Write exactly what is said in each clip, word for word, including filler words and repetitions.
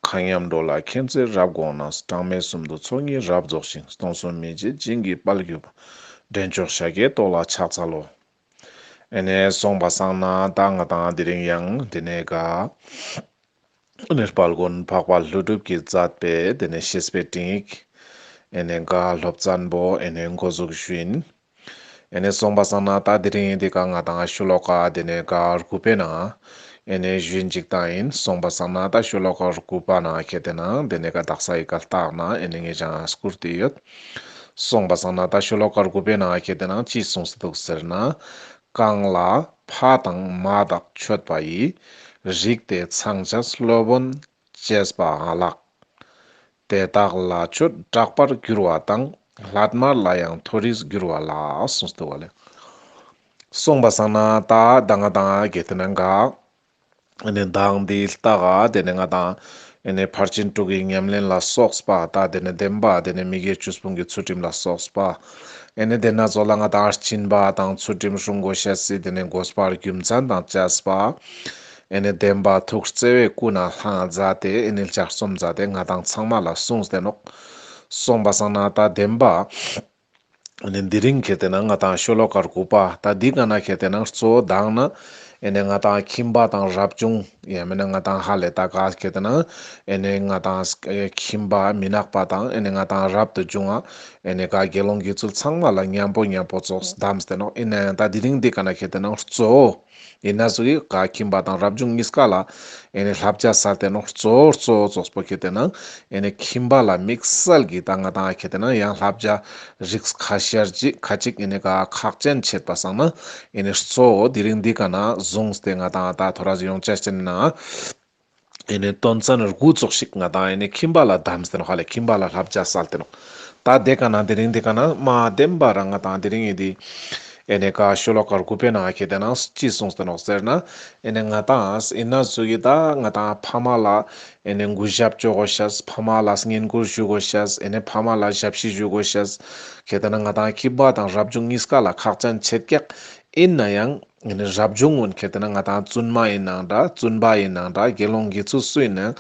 མཁའ་མཉམ་འགྲོ་ལ་མཁྱེན་བརྩེ་རབ་དགོངས་ན། གྲངས་མེད་གསུམ་དུ་ཚོགས་གཉིས་རབ་རྫོགས་ཤིང་། སྟོང་གསུམ་མི་མཇེད་བྱིན་གྱིས་དཔལ་གྱུར་པ། འདྲེན་མཆོག་ཤཱཀྱའི་ཏོག་ལ་ཕྱག་འཚལ་ལོ། ཨེ་ནེ་སོང་པ་སང་ན་ད་ང་དང་དེ་རིང་ཡང་དེ་ནེ་ག་ཨེ་ནེ་དཔལ་མགོན་འཕགས་པ་ཀླུ་སྒྲུབ་ཀྱིས་མཛད་པའི་དེ་ནེ་བཤེས་པའི་སྤྲིངས་ཡིག་ཨེ་ནེ་ག་སློབ་ཚན་པོ་ཨེ་ནེ་འགོ་འཛུགས་ཞུ་ཡིན། ཨེ་ནེ་སོང་པ་སང་ན་ད་དེ་རིང་འདི་ཀ་ང་དང་ཤོ་ལོ་ཀ་དེ་ནེ་ག་དགུ་པའི་ནང་ཨེ་ནེ་ཞུ་ཡིན་ཅིག་ཏང་ཡིན། སོང་པ་སང་ན་ད་ཤོ་ལོ་ཀ་དགུ་པ་ནང་ཁེ་ཏེ་ན་དེ་ནེ་ག་དག་ས་ཡི་ག་ལྟག་ན་ཨེ་ནེ་ངེ་ཅང་སྐུར་ཏེ་ཡོད། སོང་པ་སང་ན་ད་ཤོ་ལོ་ཀ་དགུ་པའི་ནང་ཁེ་ཏེ་ན་ཅི་གསུངས་སེ་འདུག་ཟེར་ན། གང་ལ་ཕ་དང་མ་དག་མཆོད་པ་ཡིས། རིགས་དེ་ཚངས་དཔལ་སློབ་དཔོན་བཅས་པ་ལགས། དེ་དག་ལ་མཆོད་གྲགས་པར་གྱུར་པ་དང་། སླད་མར་ལ་ཡང་མཐོ་རིས་འགྱུར་བ་ལགས། གསུངས་ཏེ་བ་ལེ། སོང་པ་སང་ན་ད་ད་ང་དང་ཁེ་ཏེ་ན་ག་ཨེ་ནེ་མདང་འདི་ལྟ་ག་དེ་ནེ་ང་དང་ཨེ་ནེ་ཕར་ཕྱིན་དྲུག་གི་ཉམས་ལེན་ལ་སོགས་པ་ད་དེ་ནེ་བདེན་པ་དེ་ནེ་མི་དགེ་བཅུ་སྤོང་གི་ཚུལ་ཁྲིམས་ལ་སོགས་པ་ཨེ་ནེ་དེ་ན་ཚོ་ལ་ང་དང་སྦྱིན་པ་དང་ཚུལ་ཁྲིམས་སྲུང་དགོས་ཤེས་སི་དེ་ནེ་དགོས་པ་རྒྱུ་མཚན་དང་བཅས་པ། ཨེ་ནེ་བདེན་པ་ཐུགས་བརྩེ་བས་ཀུན་ནས་བསླངས་མཛད་དེ་ཨེ་ནེ་ལྗགས་རྩོམ་མཛད་དེ་ང་དང་ཚང་མ་ལ་གསུངས་ཏེ་ནོག། སོང་པ་སང་ན་ད་བདེན་པ་ཨེ་ནེ་དེ་རིང་ཁེ་ཏེ་ན་ང་དང་ཤོ་ལོ་ཀ་དགུ་པ་ད་འདི་ཀ་ན་ཁེ་ཏེ་ན་གཙོ་བོ་དང་ན་ཨེ་ནེ་ང་དང་ཁྱིམ་པ་དང་རབ་བྱུང་ཡང་མེད་ན་ང་དང་ཧ་ལས་ད་ག་ཁེ་ཏེ་ན་ཨེ་ནེ་ང་དང་ཁྱིམ་པ་མི་ནག་པ་དང་ཨེ་ནེ་ང་དང་རབ་ཏུ་བྱུང་བ་ཨེ་ནེ་ག་དགེ་སློང་གི་ཚུལ་ཚང་མ་ལ་མཉམ་པོ་མཉམ་པོ་ཙོགས་གདམས་ཏེ་ནོག། ཨིན་ན་ཡང་ད་དེ་རིང་འདི་ཀ་ན་ཁེ་ཏེ་ན་གཙོ་བོ་ཨིན་ན་ཟུག་གི་ག་ཁྱིམ་པ་དང་རབ་བྱུང་གཉིས་ཀ་ལ་ཨེ་ནེ་བསླབ་བྱ་སལ་ཏེ་ནོག། གཙོ་བོ་གཙོ་བོ་ཙོགས་པོ་ཁེ་ཏེ་ན་ཨེ་ནེ་ཁྱིམ་པ་ལ་དམིགས་བསལ་གྱི་ད་ང་དང་ཁེ་ཏེ་ན་ཡང་བསླབ་བྱ་རིགས་ཁ་ཤས་ཅིག་ཁ་ཅིག་ཨེ་ནེ་ག་ཁག་ཅན་ཆེད་པ་སང་ན་ཨེ་ནེ་གཙོ་བོ་དེ་རིང་འདི་ཀ་ན་བཟུང་སྟེ་ང་དང་ད་ཐོ་རས་ཡོང་ཆ་ཅན་ན། ཨེ་ནེ་དོན་ཚན་དགུ་ཙོགས་ཤིག་ང་དང་ཨེ་ནེ་ཁྱིམ་པ་ལ་གདམས་ཏེ་ནོག་ཧ་ལས། ཁྱིམ་པ་ལ་བསླབ་བྱ་སལ་ཏེ་ནོག། ད་དེ་ཀ་ན་དེ་རིང་འདི་ཀ་ན་མ་བདེན་པ་རང་ང་དང་དེ་རིང་ཨེ་དེ་ཨེ་ནེ་ག་ཤོ་ལོ་ཀ་དགུ་པའི་ནང་ཁེ་ཏེ་ན་ཅི་གསུངས་ཏེ་ནོག་ཟེར་ན། ཨེ་ནེ་ང་དང་ཨིན་ན་ཟུག་གི་ད་ང་དང་ཕ་མ་ལ་ཨེ་ནེ་གུས་ཞབས་ཅོ་དགོས་ཤེས། ཕ་མ་ལ་བསྙེན་བཀུར་ཞུ་དགོས་ཤེས། ཨེ་ནེ་ཕ་མ་ལ་ཞབས་ཕྱི་ཞུ་དགོས་ཤེས། ཁེ་ཏེ་ན་ང་དང་ཁྱིམ་པ་དང་རབ་བྱུང་གཉིས་ཀ་ལ་ཁག་ཅན་ཆེད་ཀྱག། ཨིན་ན་ཡང་ཨེ་ནེ་རབ་བྱུང་ཀུན་ཁེ་ཏེ་ན་ང་དང་བཙུན་མ་ཨིན་ནང་འདྲ་བཙུན་པ་ཨིན་ནང་འདྲ་དགེ་སློང་གི་ཚུལ་སུ་ཨིན་ནའང་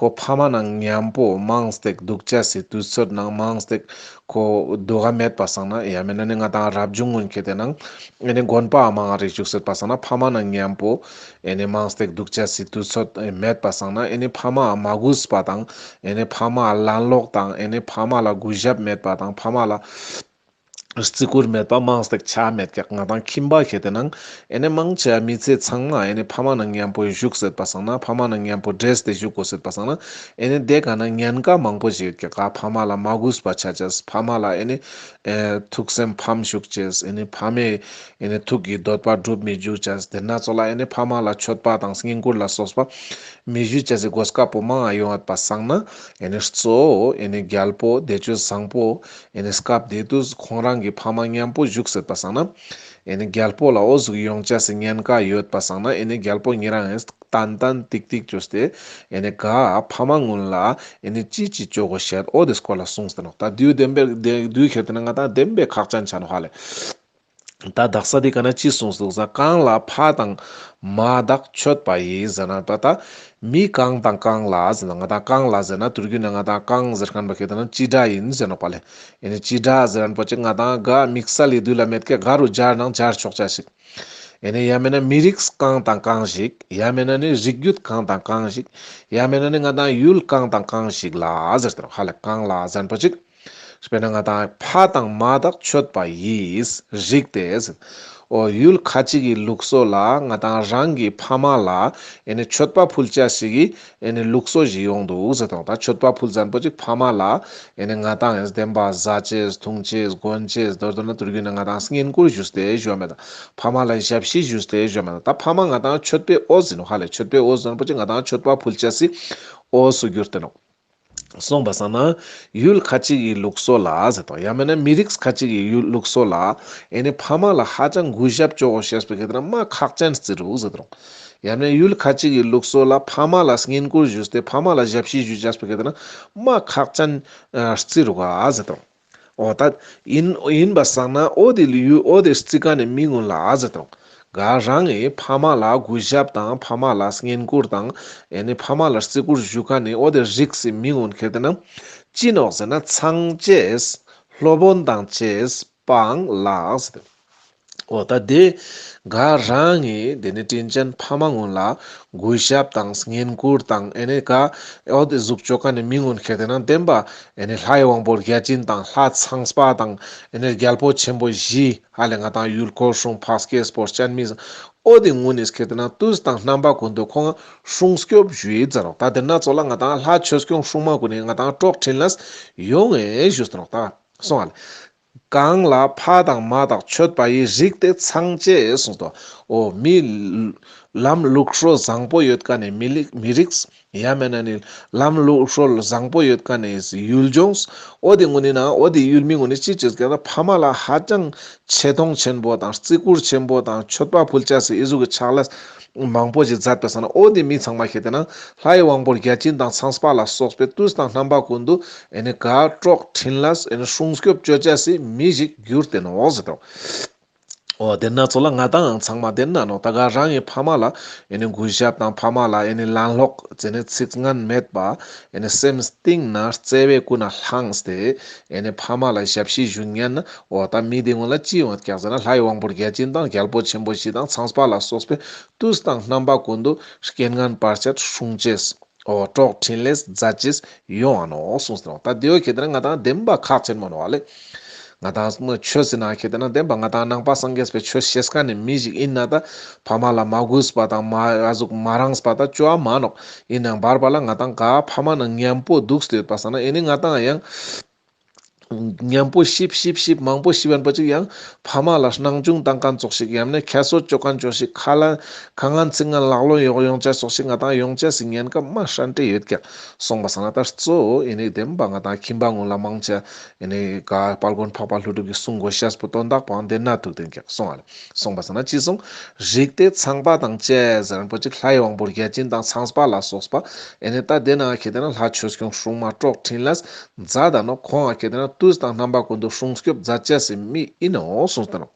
ཁོ་ཕ་མ་ནང་མཉམ་པོ་མང་སྟེ་འདུག་ཅེས་སི་དུས་ཚོད་ནང་མང་སྟེ་ཁོ་འདུག་ག་མེད་པ་སང་ན་ཡང་མེད་ན་ནི་ང་དང་རབ་བྱུང་ཀུན་ཁེ་ཏེ་ན་ཨེ་ནེ་དགོན་པ་མང་རིག་བཞུགས་སེད་པ་སང་ན་ཕ་མ་ནང་མཉམ་པོ་ཨེ་ནེ་མང་སྟེ་འདུག་ཅེས་སི་དུས་ཚོད་མེད་པ་སང་ན་ཨེ་ནེ་ཕ་མ་མ་གུས་པ་དང་ཨེ་ནེ་ཕ་མ་ལན་ལོག་དང་ཨེ་ནེ་ཕ་མ་ལ་གུས་ཞབས་མེད་པ་དང་ཕ་མ་ལ་བརྩི་བཀུར་མེད་པ་མང་སྟེ་ཆ་མེད་ཀྱག། ང་དང་ཁྱིམ་པ་ཁེ་ཏེ་ན་ཨེ་ནེ་མང་ཆེ་མི་ཚེ་ཚང་མ་ཨེ་ནེ་ཕ་མ་ནང་མཉམ་པོ་བཞུགས་སེད་པ་སང་ན་ཕ་མ་ནང་མཉམ་པོ་འདྲེས་ཏེ་བཞུགས་དགོས་སེད་པ་སང་ན་ཨེ་ནེ་དེ་ཀ་ན་ཉེན་ཁ་མང་པོ་ཞིག་ཡོད་ཀྱག། ཕ་མ་ལ་མ་གུས་པ་ཆ་ཅེས། ཕ་མ་ལ་ཨེ་ནེ་ཨེ་ཐུགས་སེམས་ཕམ་བཅུག་ཅེས། ཨེ་ནེ་ཕ་མའི་ཨེ་ནེ་ཐུགས་ཀྱི་འདོད་པ་སྒྲུབ་མི་བཅུག་ཅེས། དེ་ན་ཚོ་ལ་ཨེ་ནེ་ཕ་མ་ལ་མཆོད་པ་དང་བསྙེན་བཀུར་ལ་སོགས་པ་མི་ཞུ་ཅེས་སི་གོ་སྐབས་པོ་མང་ང་ཡོང་ཡོད་པ་སང་ན་ཨེ་ནེ་གཙོ་བོ་ཨེ་ནེ་རྒྱལ་པོ་བདེ་སྤྱོད་བཟང་པོ་ཨེ་ནེ་སྐབས་དེ་དུས་ཁོང་རང་གི་ཕ་མ་མཉམ་པོ་བཞུགས་སེད་པ་སང་ན་ཨེ་ནེ་རྒྱལ་པོ་ལ་འོ་ཟུག་ཡོང་ཅེས་སི་ཉེན་ཁ་ཡོད་པ་སང་ན་ཨེ་ནེ་རྒྱལ་པོ་ཉེ་རང་ཨེ་ཏན་ཏན་ཏིག་ཏིག་བཅོས་ཏེ་ཨེ་ནེ་ག་ཕ་མ་ཀུན་ལ་ཨེ་ནེ་ཅི་ཅི་ཅོ་དགོས་ཤེས་འོ་དེ་སྐོར་ལ་གསུངས་ཏེ་ནོག། ད་དུས་བདེན་པའི་དུས་ཁེ་ཏེ་ན་ང་དང་བདེན་པའི་ཁག་ཅན་ཆ་ནོག་ཧ་ལས། ད་དག་ས་དེ་ཀ་ན་ཅི་གསུངས་འདུག་ཟེར་ན་གང་ལ་ཕ་དང་མ་དག་མཆོད་པ་ཡིས་ཟེར་ན་ད་ད་མི་གང་དང་གང་ལ་ཟེར་ན་ང་དང་གང་ལ་ཟེར་ན་དུས་རྒྱུན་ན་ང་དང་གང་ཟེར་མཁན་པོ་ཁེ་ཏེ་ན་ཅི་འདྲ་ཡིན་ཟེར་ནོག་པ་ལེ། ཨེ་ནེ་ཅི་འདྲ་ཟེར་མཁན་པོ་ཅིག་ང་དང་ག་དམིགས་བསལ་ལི་དུས་ལ་མེད་ཀྱག། ག་རུ་སྦྱར་ནའང་སྦྱར་ཆོག་ཅེས་ཤིག། ཨེ་ནེ་ཡང་མེད་ན་མི་རིགས་གང་དང་གང་ཞིག། ཡང་མེད་ན་ནི་རིགས་རྒྱུད་གང་དང་གང་ཞིག། ཡང་མེད་ན་ནི་ང་དང་ཡུལ་གང་དང་གང་ཞིག་ལ་ཟེར་ཏེ་ནོག་ཧ་ལས། གང་ལ་ཟེར་མཁན་པོ་ཅིག། དཔེར་ན་ང་དང་ཕ་དང་མ་དག་མཆོད་པ་ཡིས་རིགས་ཏེ་ཟེར། འོ་ཡུལ་ཁ་ཅིག་གི་ལུགས་སྲོལ་ལ་ང་དང་རང་གི་ཕ་མ་ལ་ཨེ་ནེ་མཆོད་པ་ཕུལ་ཅེས་ཤིག་གི་ཨེ་ནེ་ལུགས་སྲོལ་ཞིག་ཡོང་འདུག་ཟེར་དང་། ད་མཆོད་པ་ཕུལ་ཟེར་མཁན་པོ་ཅིག་ཕ་མ་ལ་ཨེ་ནེ་ང་དང་ཨེ་བདེན་པ་ཟ་ཅེས་འཐུང་ཅེས་གོན་ཅེས་མདོར་བསྡུ་ན་དུས་རྒྱུན་ན་ང་དང་བསྙེན་བཀུར་ཞུས་ཏེ་ཞུ་བ་མེད་ད། ཕ་མ་ལ་ཞབས་ཕྱི་ཞུས་ཏེ་ཞུ་བ་མེད་ད། ད་ཕ་མ་ང་དང་མཆོད་པའི་འོས་ཡིན་ནོག་ཧ་ལས། མཆོད་པའི་འོས་ཟེར་མཁན་པོ་ཅིག་ང་དང་མཆོད་པ་ཕུལ་ཅེས་སི་འོས་སུ་གྱུར་ཏེ་ནོག། སོང་པ་སང་ན་ཡུལ་ཁ་ཅིག་གི་ལུགས་སྲོལ་ལ་ཟེར་དང་། ཡང་མེད་ན་མི་རིགས་ཁ་ཅིག་གི་ཡུལ་ལུགས་སྲོལ་ལ་ཨེ་ནེ་ཕ་མ་ལ་ཧ་ཅང་གུས་ཞབས་ཅོ་དགོས་ཤེས་པོ་ཁེ་ཏེ་ན་མ་ཁག་ཅན་རྩི་རུག་ཟེར་དང་། ཡང་མེད་ན་ཡུལ་ཁ་ཅིག་གི་ལུགས་སྲོལ་ལ་ཕ་མ་ལ་བསྙེན་བཀུར་ཞུས་ཏེ་ཕ་མ་ལ་ཞབས་ཕྱི་ཞུ་ཅེས་པོ་ཁེ་ཏེ་ན་མ་ཁག་ཅན་རྩི་རུག་ཨ་ཟེར་དང་། འོ་ད་ཡིན་ཡིན་པ་སང་ན་འོ་དེ་ལུ་ཡུལ་འོ་དེ་རྩི་མཁན་ནི་མི་ཀུན་ལ་ཨ་ཟེར་དང་། ག་རང་ངི་ཕ་མ་ལ་གུས་ཞབས་དང་ཕ་མ་ལ་བསྙེན་བཀུར་དང་ཨེ་ནི་ཕ་མ་ལ་བརྩི་བཀུར་ཞུ་མཁན་ནི་འོ་དེ་རིགས་སི་མི་གུན་ཁེ་ཏེ་ན་ཅི་ནོག་ཟེར་ན་ཚངས་བཅས་སློབ་དཔོན་དང་བཅས་པའང་ལགས་ཟེར། འོ་ད་དེ་ག་རང་ངི་དེ་ནི་དྲིན་ཅན་ཕ་མ་གུན་ལ་གུས་ཞབས་དང་བསྙེན་བཀུར་དང་ཨེ་ནི་ག་འོ་དེ་ཟུག་ཅོ་མཁན་ནི་མི་གུན་ཁེ་ཏེ་ན་བདེན་པ་ཨེ་ནི་ལྷའི་དབང་པོ་བརྒྱ་བྱིན་དང་ལྷ་ཚངས་པ་དང་ཨེ་ནི་རྒྱལ་པོ་ཆེན་པོ་བཞི་ཧ་ལེ་ང་དང་ཡུལ་འཁོར་སྲུང་འཕགས་སྐྱེས་པོ་སྤྱན་མི་བཟང་འོ་དེ་གུན་ནི་ཁེ་ཏེ་ན་དུས་དང་རྣམ་པ་ཀུན་ཏུ་ཁོང་སྲུང་སྐྱོབ་ཞུ་ཡི་ཟེར་རོག་ད་དེ་ན་ཚོ་ལ་ང་དང་ལྷ་ཆོས་སྐྱོང་སྲུང་མ་གུན་ནི་ང་དང་གྲོགས་འཕྲིན་ལས་ཡོང་ངེ་ཞུས་ཟེར་རོག་ད་སོང་ཨ་ལེ། གང་ལ་ཕ་དང་མ་དང་མཆོད་པ་ཡི། རིགས་དེ་ཚངས་བཅས་གསུངས་ཏོ། འོ་མི་ལམ་ལུགས་སྲོལ་བཟང་པོ་ཡོད་མཁན་ནི་མི་ལིག་མི་རིགས་ཡ་མེད་ན་ནི་ལམ་ལུགས་སྲོལ་བཟང་པོ་ཡོད་མཁན་ནི་ཡུལ་ལྗོངས་འོ་དེ་གུན་ནི་ན་འོ་དེ་ཡུལ་མི་གུན་ནི་ཅི་བྱེད་ཀྱང་ན་ཕ་མ་ལ་ཧ་ཅང་ཆེ་མཐོང་ཆེན་པོ་དང་བརྩི་བཀུར་ཆེན་པོ་དང་མཆོད་པ་ཕུལ་ཅེས་སི་ཨི་ཟུག་གི་ཕྱག་ལས་མང་པོ་ཞིག་མཛད་པ་སང་ན་འོ་དེ་མི་ཚང་མ་ཁེ་ཏེ་ན་ལྷའི་དབང་པོ་བརྒྱ་བྱིན་དང་ཚངས་པ་ལ་སོགས་པའི་དུས་དང་རྣམ་པ་ཀུན་ཏུ་ཨེ་ནི་ག་གྲོགས་འཕྲིན་ལས་ཨེ་ནི་སྲུང་སྐྱོབ་ཅོ་ཅེས་སི་མི་ཞིག་གྱུར་ཏེ་ནོག་ཟེར་དོ། འོ་དེ་ན་ཚོ་ལ་ང་དང་ཚང་མ་དེ་ན་ནོག་ད་ག་རང་ངི་ཕ་མ་ལ་ཨེ་ནི་གུས་ཞབས་དང་ཕ་མ་ལ་ཨེ་ནི་ལན་ལོག་ཟེར་ནི་ཚིག་ངན་མེད་པ་ཨེ་ནི་སེམས་གཏིང་ན་བརྩེ་བའི་ཀུན་ནས་བླངས་ཏེ་ཨེ་ནི་ཕ་མ་ལ་ཞབས་ཕྱི་ཞུ་ཉན་ན་འོ་ད་མི་དེ་གུན་ལ་ཅི་ཡོང་ཀྱག་ཟེར་ན་ལྷའི་དབང་པོ་བརྒྱ་བྱིན་དང་རྒྱལ་པོ་ཆེན་པོ་བཞི་དང་ཚངས་པ་ལ་སོགས་པའི་དུས་དང་རྣམ་པ་ཀུན་ཏུ་རྐྱེན་ངན་བར་ཆད་སྲུང་ཅེས། འོ་གྲོགས་འཕྲིན་ལས་མཛད་ཅེས་ཡོང་ང་ནོག་གསུངས་ཏེ་ནོག་ད་དེའོ་ཁེ་ཏེ་ན་ང་དང་བདེན་པ་ཁག་ཆེན་མོ་ནོག་ཨ་ལེ། ང་དང་མི་ཆོས་སི་ནང་ཁེ་ཏེ་ན་བདེན་པ་ང་དང་ནང་པ་སངས་རྒྱས་པའི་ཆོས་ཤེས་མཁན་ནི་མི་ཞིག་ཨིན་ན་ད་ཕ་མ་ལ་མ་གུས་པ་དང་མ་ཨ་ཟུག་མ་རངས་པ་ད་ཅོ་འ་མ་ནོག་ཨིན་ནའང་བར་བར་ལ་ང་དང་ག་ཕ་མ་ན་མཉམ་པོ་འདུག་སྟེ་ཡོད་པ་སང་ན་ཨེ་ནི་ང་དང་ཡང་མཉམ་པོ་ཤིབ་ཤིབ་ཤིབ་མང་པོ་ཤིབ་ཡན་པོ་ཅིག་ཡང་ཕ་མ་ལ་སྣང་ཆུང་བཏང་མཁན་ཙོགས་ཤིག་ཡང་ན་ཁྱད་གསོད་ཅོ་མཁན་ཙོགས་ཤིག་ཁ་ལ་ཁ་ངན་ཚིག་ངན་ལག་ལོག་ཡོང་ཡོང་ཅེས་ཙོགས་ཤིག་ང་དང་ཡོང་ཅེས་སི་ཉེན་ཁ་མ་ཧྲན་ཏེ་ཡོད་ཀྱག་སོང་པ་སང་ན་ད་གཙོ་བོ་ཨེ་ནི་བདེན་པ་ང་དང་ཁྱིམ་པ་གུན་ལ་མང་ཆེ་ཨེ་ནི་ག་དཔལ་མགོན་འཕགས་པ་ཀླུ་སྒྲུབ་ཀྱི་གསུང་གོ་ཤེས་པོ་དོན་དག་པོའང་དེ་ན་ཐུག་དེ་ཀྱག་སོང་ཨ་ལེ། སོང་པ་སང་ན་ཅི་སོང་རིགས་དེ་ཚངས་པ་དང་བཅས་ཟེར་རན་པོ་ཅིག་ལྷའི་དབང་པོ་བརྒྱ་བྱིན་དང་ཚངས་པ་ལ་སོགས་པ་ཨེ་ནི་ད་དེ་ན་ཁེ་ཏེ་ན་ལྷ་ཆོས་སྐྱོང་སྲུང་མ་གྲོགས་འཕྲིན་ལས་མཛད་ད་ནོག་ཁོང་ང་ཁེ་ཏེ་ན་དུས་དང་རྣམ་པ་ཀུན་ཏུ་སྲུང་སྐྱོབ་མཛད་ཅེས་སི་མི་ཨིན་ནོག་གསུངས་ཏེ་ནོག་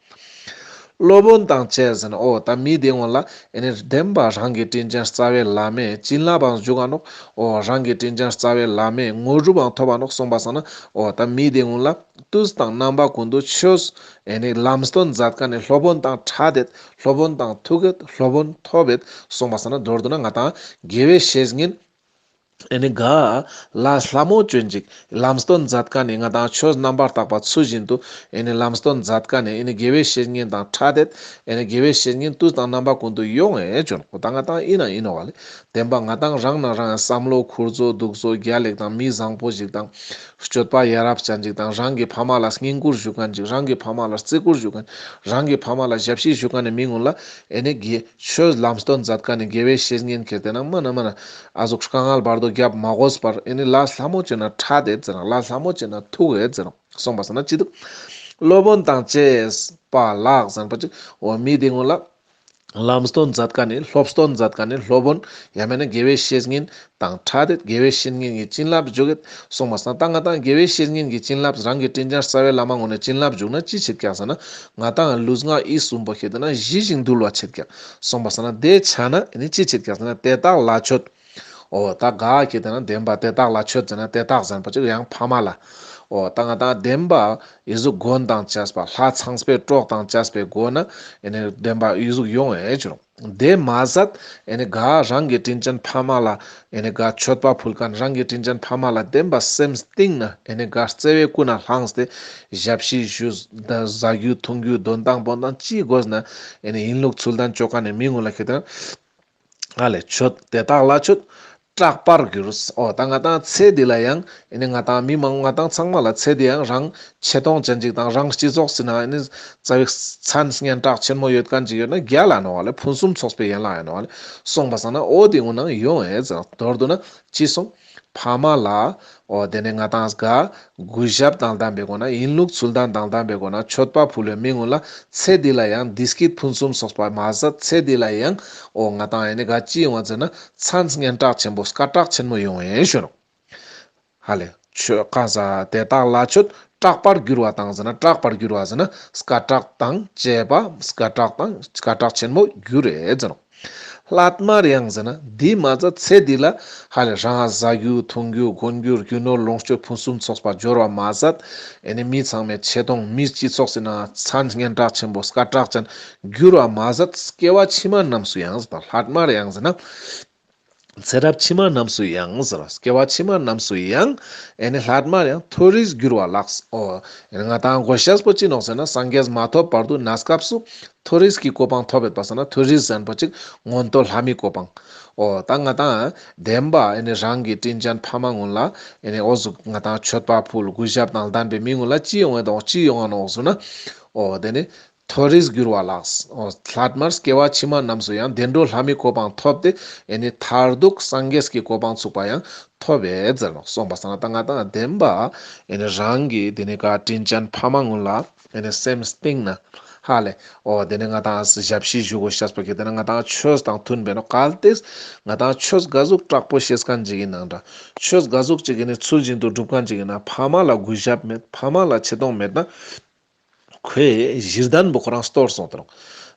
སློབ་དཔོན་དང་བཅས་ཟེར་ན་འོ་ད་མི་དེ་གུན་ལ་ཨེ་ནི་བདེན་པ་རང་གི་དྲིན་ཅན་རྩ་བའི་བླ་མས་བྱིན་རླབས་པའང་འཇུག་ག་ནོག་འོ་རང་གི་དྲིན་ཅན་རྩ་བའི་བླ་མས་དངོས་གྲུབ་པའང་ཐོབ་པ་ནོག་སོང་པ་སང་ན་འོ་ད་མི་དེ་གུན་ལ་དུས་དང་རྣམ་པ་ཀུན་ཏུ་ཆོས་ཨེ་ནི་ལམ་སྟོན་མཛད་མཁན་ནི་སློབ་དཔོན་དང་ཕྲད་དེད་སློབ་དཔོན་དང་ཐུག་གེད་སློབ་དཔོན་ཐོབ་བེད་སོང་པ་སང་ན་མདོར་བསྡུ་ན་ང་དང་དགེ་བའི་བཤེས་གཉེན་ཨེ་ནི་ག་ལ་ལ་མོ་ཅོན་ཅིག་ལམ་སྟོན་མཛད་མཁན་ནི་ང་དང་ཆོས་རྣམ་པར་དག་པ་ཚུལ་བཞིན་དུ་ཨེ་ནི་ལམ་སྟོན་མཛད་མཁན་ནི་ཨེ་ནི་དགེ་བའི་བཤེས་གཉེན་དང་ཕྲད་དེད་ཨེ་ནི་དགེ་བའི་བཤེས་གཉེན་དུས་དང་རྣམ་པ་ཀུན་ཏུ་ཡོང་ངེ་ཅོན་འོ་ད་ང་དང་ཨིན་ན་ཨིན་ནོག་ཨ་ལེ། བདེན་པ་ང་དང་རང་ན་རང་བསམ་བློ་ཁུར་ཚོ་འདུག་ཚོ་རྒྱལ་ལེགས་དང་མི་བཟང་པོ་ཞིག་དང་སྤྱོད་པ་ཡ་རབས་ཅན་ཅིག་དང་རང་གི་ཕ་མ་ལ་བསྙེན་བཀུར་ཞུ་མཁན་ཅིག་རང་གི་ཕ་མ་ལ་བརྩི་བཀུར་ཞུ་མཁན་རང་གི་ཕ་མ་ལ་ཞབས་ཕྱི་ཞུ་མཁན་ནི་མི་གུན་ལ་ཨེ་ནི་དགེ་ཆོས་ལམ་སྟོན་མཛད་མཁན་ནི་དགེ་བའི་བཤེས་གཉེན་ཁེ་ཏེ་ན་མ་ན་མ་ན་ཨ་ཟུག་དཀའ་ངལ་བར་དོ་རྒྱབ་མ་དགོས་པར་ཨེ་ནི་ལ་ལ་མོ་ཅོན་ན་ཕྲད་དེད་ཟེར་ན་ལ་ལ་མོ་ཅོན་ན་ཐུག་གེད་ཟེར་ན་སོང་པ་སང་ན་ཅི་འདུག་སློབ་དཔོན་དང་བཅས་པ་ལགས་ཟེར་པ་ཅིག་འོ་མི་དེ་གུན་ལ་ལམ་སྟོན་མཛད་མཁན་ནི་སློབ་སྟོན་མཛད་མཁན་ནི་སློབ་དཔོན་ཡང་མེད་ན་དགེ་བའི་བཤེས་གཉེན་དང་ཕྲད་དེད་དགེ་བའི་བཤེས་གཉེན་གྱི་བྱིན་རླབས་འཇུག་གེད་སོང་པ་སང་ན་ད་ང་དང་དགེ་བའི་བཤེས་གཉེན་གྱི་བྱིན་རླབས་རང་གི་དྲིན་ཅན་རྩ་བའི་བླ་མ་གུན་ནི་བྱིན་རླབས་འཇུག་ན་ཅི་བྱེད་ཀྱག་ཟེར་ན་ང་དང་ལུས་ངག་ཡིད་གསུམ་པོ་ཁེ་ཏེ་ན་ཞི་ཞིང་དུལ་བ་བྱེད་ཀྱག་སོང་པ་སང་ན་དེ་ཆ་ན་ཨེ་ནི་ཅི་བྱེད་ཀྱག་ཟེར་ན་དེ་དག་ལ་མཆོད། འོ་ད་ག་ཁེ་ཏེ་ན་བདེན་པ་དེ་དག་ལ་མཆོད་ཟེར་ན་དེ་དག་ཟེར་པ་ཅིག་ཡང་ཕ་མ་ལ། འོ་ད་ང་དང་བདེན་པ་ཨི་ཟུག་མགོན་དང་བཅས་པ་ལྷ་ཚངས་པའི་གྲོགས་དང་བཅས་པའི་སྒོ་ན་ཨེ་ནི་བདེན་པ་ཨི་ཟུག་ཡོང་ངེ་ཅོན་འོ། དེ་མ་ཟད་ཨེ་ནི་ག་རང་གི་དྲིན་ཅན་ཕ་མ་ལ་ཨེ་ནི་ག་མཆོད་པ་ཕུལ་མཁན་རང་གི་དྲིན་ཅན་ཕ་མ་ལ་བདེན་པ་སེམས་གཏིང་ན་ཨེ་ནི་ག་བརྩེ་བའི་ཀུན་ནས་བླངས་ཏེ་ཞབས་ཕྱི་ཞུ་ཟ་རྒྱུ་འཐུང་རྒྱུ་འདོན་སྟངས་འབོན་སྟངས་ཅི་དགོས་ན་ཨེ་ནི་ཡིན་ལུགས་ཚུལ་ལྡན་ཅོ་མཁན་ནི་མི་གུན་ལ་ཁེ་ཏེ་ན། ཨ་ལེ་མཆོད། དེ་དག་ལ་མཆོད། སྐྲག་པར་འགྱུར། འོ་ད་ང་དང་ཚེ་འདི་ལ་ཡང་ཨེ་ནི་ང་དང་མི་མང་ང་དང་ཚང་མ་ལ་ཚེ་འདི་ཡང་རང་ཆེ་མཐོང་ཅན་ཅིག་དང་རང་སྤྱི་ཚོགས་སི་ནང་ཨེ་ནི་རྩ་བའི་མཚན་སྙན་གྲགས་ཆེན་མོ་ཡོད་མཁན་ཅིག་ཡོད་ན་རྒྱལ་ལ་ནོག་ཨ་ལེ། ཕུན་སུམ་ཚོགས་པའི་ཡན་ལག་ཡིན་ནོག་ཨ་ལེ། སོང་པ་སང་ན་འོ་དེ་གུན་ནང་ཡོང་ངེ་ཟེར་མདོར་བསྡུ་ན་ཅི་སོང་། ཕ་མ་ལ་འོ་དེ་ནི་ང་དང་ག་གུས་ཞབས་དང་ལྡན་པའི་སྒོ་ན་ཡིན་ལུགས་ཚུལ་ལྡན་དང་ལྡན་པའི་སྒོ་ན་མཆོད་པ་ཕུལ་བའི་མི་གུན་ལ་ཚེ་འདི་ལ་ཡང་བདེ་སྐྱིད་ཕུན་སུམ་ཚོགས་པ་མ་ཟད་ཚེ་འདི་ལ་ཡང་འོ་ང་དང་ཨེ་ནི་ག་ཅི་ཡོང་བ་ཟེར་ན་མཚན་སྙན་གྲགས་ཆེན་པོ་སྐད་གྲགས་ཆེན་མོ་ཡོང་ངེ་ཞུ་ནོག་ཧ་ལེ། མཆོད་གང་ཟག་དེ་དག་ལ་མཆོད། སྐྲག་པར་འགྱུར་བ་དང་ཟེར་ན། སྐྲག་པར་འགྱུར་བ་ཟེར་ན་སྐད་གྲགས་དང་བཅས་པ། སྐད་གྲགས་དང་སྐད་གྲགས་ཆེན་མོ་འགྱུར་རེ་ཟེར་ནོག། སླད་མར་ཡང་ཟེར་ན་འདི་མ་ཟད་ཚེ་འདི་ལ་ཧ་ལས་རང་ཟ་རྒྱུ་འཐུང་རྒྱུ་གོན་རྒྱུ་རྒྱུ་ནོར་ལོངས་སྤྱོད་ཕུན་སུམ་ཚོགས་པ་འབྱོར་བ་མ་ཟད། ཨེ་ནི་མི་ཚང་མའི་ཆེ་མཐོང་མི་སྤྱི་ཚོགས་སི་ནང་མཚན་སྙན་གྲགས་ཆེན་པོ་སྐད་གྲགས་ཅན་འགྱུར་བ་མ་ཟད། སྐྱེ་བ་ཕྱི་མ་རྣམས་སུ་ཡང་ཟེར་དང་། སླད་མར་ཡང་ཟེར་ན། ཚེ་རབས་ཕྱི་མ་རྣམས་སུ་ཡང་ཟེར། སྐྱེ་བ་ཕྱི་མ་རྣམས་སུ་ཡང་ཨེ་ནི་སླད་མར་ཡང་མཐོ་རིས་འགྱུར་བ་ལགས། འོ་ཨེ་ནི་ང་དང་གོ་ཤེས་པོ་ཅི་ནོག་ཟེར་ན། སངས་རྒྱས་མ་ཐོབ་བར་དུ་གནས་སྐབས་སུ་མཐོ་རིས་ཀྱི་གོ་འཕང་ཐོབ་ཡོད་པ་སང་ན། མཐོ་རིས་ཟེར་ཁན་པོ་ཅིག་མངོན་མཐོ་ལྷ་མིའི་གོ་འཕང་། འོ་ད་ང་དང་བདེན་པ་ཨེ་ནི་རང་གི་དྲིན་ཅན་ཕ་མ་གུན་ལ་ཨེ་ནི་འོ་ཟུག་ང་དང་མཆོད་པ་ཕུལ་གུས་ཞབས་དང་ལྡན་པའི་མི་གུན་ལ་ཅི་ཡོང་ངེ་དང་ཅི་ཡོང་ང་ནོག་ཟེར་ན། འོ་དེ་ནི་མཐོ་རིས་འགྱུར་བ་ལགས། འོ་སླད་མར་སྐྱེ་བ་ཕྱི་མ་རྣམས་སུ་ཡང་བདེ་འགྲོ་ལྷ་མིའི་གོ་འཕང་ཐོབ་སྟེ་ཨེ་ནི་མཐར་ཐུག་སངས་རྒྱས་ཀྱི་གོ་འཕང་ཚུགས་པ་ཡང་ཐོབ་པས་ཟེར་ནོག། སོང་པ་སང་ན་ད་ང་དང་བདེན་པ་ཨེ་ནི་རང་གི་དེ་ནི་ག་དྲིན་ཅན་ཕ་མ་གུན་ལ་ཨེ་ནི་སེམས་གཏིང་ནེ་ཧ་ལས་འོ་དེ་ནི་ང་དང་ཞབས་ཕྱི་ཞུ་གོ་ཤེས་པོ་གི་དེ་ནི་ང་དང་ཆོས་དང་མཐུན་པའི་ནོག། གལ་ཏེ་ང་དང་ཆོས་ག་ཟུག་དྲག་པོ་ཤེས་ཁན་ཅིག་ཨིན་ནའང་འདྲ། ཆོས་ག་ཟུག་ཅིག་ཨེ་ནི་ཚུལ་བཞིན་དུ་སྒྲུབ་ཁན་ཅིག་ཨིན་ན། ཕ་མ་ལ་གུས་ཞབས་མེད། ཕ་མ་ལ་ཆེ་མཐོང་མེད་ན། ཁོའི་གཞི་རྟེན་པོ་ཁོ་རང་སྟོར་སོང་སྟེ་ནོག།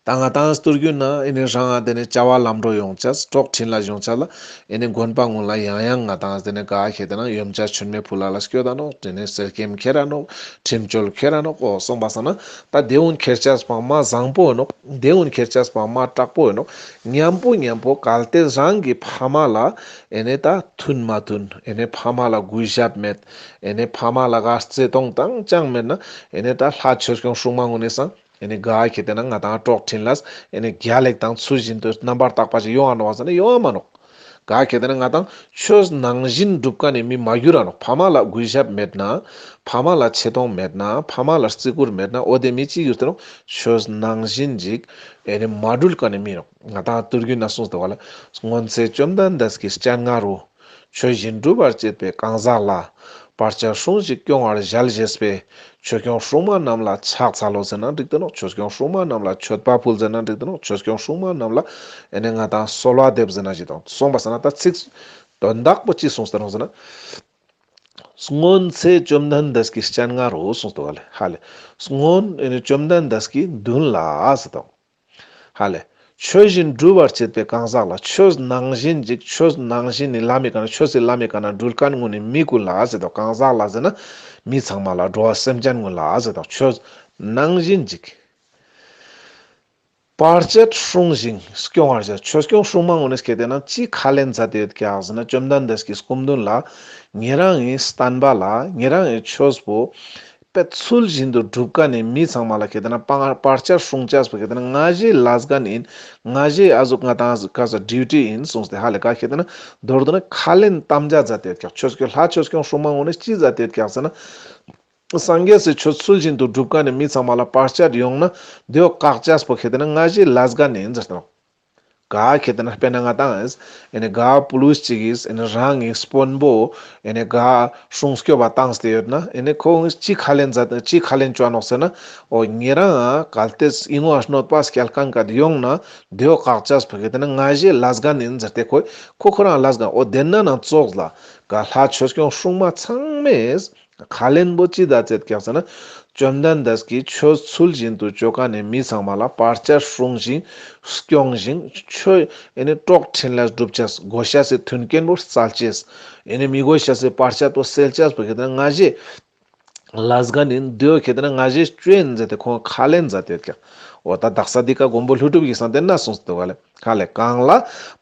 ད་ང་དང་སྟོར་རྒྱུ་ན་ཨེ་ནི་རང་ང་དེ་ནི་བྱ་བ་ལམ་འགྲོ་ཡོང་ཅེས་གྲོགས་འཕྲིན་ལས་ཡོང་ཅེས་ལ་ཨེ་ནི་དགོན་པ་གུན་ལ་ཡང་ཡང་ང་དང་དེ་ནི་ག་ཁེ་དེ་ན་ཡོན་ཆབ་མཆོད་མེ་ཕུལ་ལ་ལ་སྐྱོད་ད་ནོག། དེ་ནི་གསེར་སྐྱེམས་ཁྱེར་ར་ནོག། ཁྲིམས་བཅོལ་ཁྱེར་ར་ནོག། འོ་སོང་པ་སང་ན་ད་དེ་གུན་ཁྱེར་ཅེས་པོ་མ་བཟང་པོ་ཨིན་ནོག། དེ་གུན་ཁྱེར་ཅེས་པོ་མ་དྲག་པོ་ཨིན་ནོག། མཉམ་པོ་མཉམ་པོ་གལ་ཏེ་རང་གི་ཕ་མ་ལ་ཨེ་ནི་ད་མཐུན་མ་མཐུན། ཨེ་ནི་ཕ་མ་ལ་གུས་ཞབས་མེད། ཨེ་ནི་ཕ་མ་ལ་ག་བརྩི་མཐོང་དང་ཅང་མེད་ན། ཨེ་ནི་ད་ལྷ་ཆོས་སྐྱོང་སྲུང་མ་གུན་ནི་སང་ཨེ་ནི་ག་ཁེ་དེ་ན་ང་དང་གྲོགས་འཕྲིན་ལས་ཨེ་ནི་རྒྱལ་ལེགས་དང་ཚུལ་བཞིན་དུ་རྣམ་པར་དག་པ་ཞིག་ཡོང་ང་ནོག་ཟེར་ན་ཡོང་ང་མ་ནོག། ག་ཁེ་དེ་ན་ང་དང་ཆོས་ནང་བཞིན་སྒྲུབ་ཁན་ནི་མི་མ་གྱུར་ར་ནོག། ཕ་མ་ལ་གུས་ཞབས་མེད་ན། ཕ་མ་ལ་ཆེ་མཐོང་མེད་ན། ཕ་མ་ལ་བརྩི་བཀུར་མེད་ན། འོ་དེ་མི་ཅི་གྱུར་ཏེ་ནོག། ཆོས་ནང་བཞིན་ཅིག་ཨེ་ནི་མ་དྲུལ་ཁན་ནི་མི་ནོག། ང་དང་སྟོར་རྒྱུ་ན་གསུངས་ཏེ་བ་ལ། སྔོན་ཚེ་བཅོམ་ལྡན་འདས་ཀྱི་སྤྱན་སྔ་རུ། ཆོས་བཞིན་སྒྲུབ་པར་བྱེད་པའི་གང་ཟག་ལ། བར་ཆད་སྲུང་ཞིང་སྐྱོང་བར་ཞལ་བཞེས་པའི། ཆོས་སྐྱོང་སྲུང་མ་རྣམས་ལ་ཕྱག་འཚལ་ལོ་ཟེར་ན་འགྲིག་ཏེ་ནོག། ཆོས་སྐྱོང་སྲུང་མ་རྣམས་ལ་མཆོད་པ་ཕུལ་ཟེར་ན་འགྲིག་ཏེ་ནོག། ཆོས་སྐྱོང་སྲུང་མ་རྣམས་ལ་ཨེ་ནི་ང་དང་གསོལ་བ་འདེབས་ཟེར་ན་ཞིག་དང་། སོང་པ་སང་ན་ད་ཚིག་དོན་དག་པོ་ཅི་གསུངས་ཏེ་ནོག་ཟེར་ན། སྔོན་ཚེ་བཅོམ་ལྡན་འདས་ཀྱི་སྤྱན་སྔ་རུ་གསུངས་ཏེ་བ་ལ་ཧ་ལས། སྔོན་ཨེ་ནི་བཅོམ་ལྡན་འདས་ཀྱི་མདུན་ལ་ཟེར་དང་། ཧ་ལས། ཆོས་བཞིན་སྒྲུབ་པར་བྱེད་པའི་གང་ཟག་ལ། ཆོས་ནང་བཞིན་ཅིག། ཆོས་ནང་བཞིན་ནི་ལམ་མི་ག་ན། ཆོས་སི་ལམ་མི་ག་ན་དྲུལ་ཁན་གུན་ནི་མི་གུན་ལ་ཟེར་དང་། གང་ཟག་ལ་ཟེར་ན་མི་ཚང་མ་ལ། འགྲོ་བ་སེམས་ཅན་གུན་ལ་ཟེར་དང་། ཆོས་ནང་བཞིན་ཅིག། བར་ཆད་སྲུང་ཞིང་སྐྱོང་བར་བྱ། ཆོས་སྐྱོང་སྲུང་མ་གུན་ནི་ཁེ་དེ་ན་ཅི་ཁས་ལེན་མཛད་དེ་ཡོད་ཀྱག་ཟེར་ན། བཅོམ་ལྡན་འདས་ཀྱི་སྐུ་མདུན་ལ་ཉེ་རང་ངི་བསྟན་པ་ལ་ཉེ་རང་ངི་ཆོས་པོ་དཔེ་ཚུལ་བཞིན་དུ་སྒྲུབ་ཁན་ནི་མི་ཚང་མ་ལ་ཁེ་དེ་ན་བར་ཆད་སྲུང་ཅེས་པོ་ཁེ་དེ་ན་ང་ཞའི་ལས་འགན་ཨིན། ང་ཞའི་ཨ་ཟུག་ང་དང་ཀ་ས་ཌིའུ་ཊི་ཨིན་གསུངས་ཏེ་ཧ་ལས། ག་ཁེ་དེ་ན་མདོར་བསྡུ་ན་ཁས་ལེན་དམ་བཅའ་མཛད་དེ་ཡོད་ཀྱག། ཆོས་སྐྱོང་ལྷ་ཆོས་སྐྱོང་སྲུང་མ་གུན་ནི་ཅི་མཛད་དེ་ཡོད་ཀྱག་ཟེར་ན། སངས་རྒྱས་སི་ཆོས་ཚུལ་བཞིན་དུ་སྒྲུབ་ཁན་ནི་མི་ཚང་མ་ལ་བར་ཆད་ཡོང་ན་དེ་བོ་བཀག་ཅེས་པོ་ཁེ་དེ་ན་ང་ཞའི་ལས་འགན་ཨིན་ཟེར་ཏེ་ནོག། ག་ཁེ་དེ་ན་དཔེར་ན་ང་དང་ཨེ་ནི་ག་པུ་ལིས་ཅིག་གིས་ཨེ་ནི་རང་གི་དཔོན་པོ་ཨེ་ནི་ག་སྲུང་སྐྱོབ་པ་བཏང་སྟེ་ཡོད་ན། ཨེ་ནི་ཁོང་ཅི་ཁས་ལེན་མཛད་ཅི་ཁས་ལེན་ཅོ་ནོག་ཟེར་ན། འོ་ཉེ་རང་ང་གལ་ཏེ་ཨིན་ནོ་གནོད་པ་སྐྱལ་ཁན་ག་དེ་ཡོང་ན་དེ་བོ་བཀག་ཅེས་པོ་ཁེ་དེ་ན་ང་ཞའི་ལས་འགན་ཨིན་ཟེར་ཏེ་ཁོ་ཁོ་ཁོ་རང་ལས་འགན། འོ་དེ་ན་ནང་ཙོགས་ལ་ག་ལྷ་ཆོས་སྐྱོང་སྲུང་མ་ཚང་མས་ཁས་ལེན་པོ་ཅི་མཛད་དེ་ཡོད་ཀྱག་ཟེར་ན། བཅོམ་ལྡན་འདས་ཀྱི་ཆོས་ཚུལ་བཞིན་དུ་ཅོ་ཁན་ནི་མི་ཚང་མ་ལ་བར་ཆད་སྲུང་ཞིང་སྐྱོང་ཞིང་ཆོས་ཨེ་ནི་གྲོགས་འཕྲིན་ལས་སྒྲུབ་ཅེས། དགོས་ཤེས་སི་མཐུན་རྐྱེན་པོ་སྩལ་ཅེས། ཨེ་ནི་མི་དགོས་ཤེས་སི་བར་ཆད་པོ་སེལ་ཅེས་པོ་ཁེ་དེ་ན་ང་ཞའི་ལས་འགན་ཨིན། དེ་བོ་ཁེ་དེ་ན་ང་ཞའི་ཆོས་ཨིན་ཟེར་ཏེ་ཁོང་ཁས་ལེན་མཛད་དེ་ཡོད་ཀྱག། འོ་ད་དག་ས་འདི་ཀ་མགོན་པོ་ཀླུ་སྒྲུབ་ཀྱི་གསུངས་ཏེ་ན་གསུངས་ཏེ་བ་ལེ། ཧ་ལས། གང་ལ་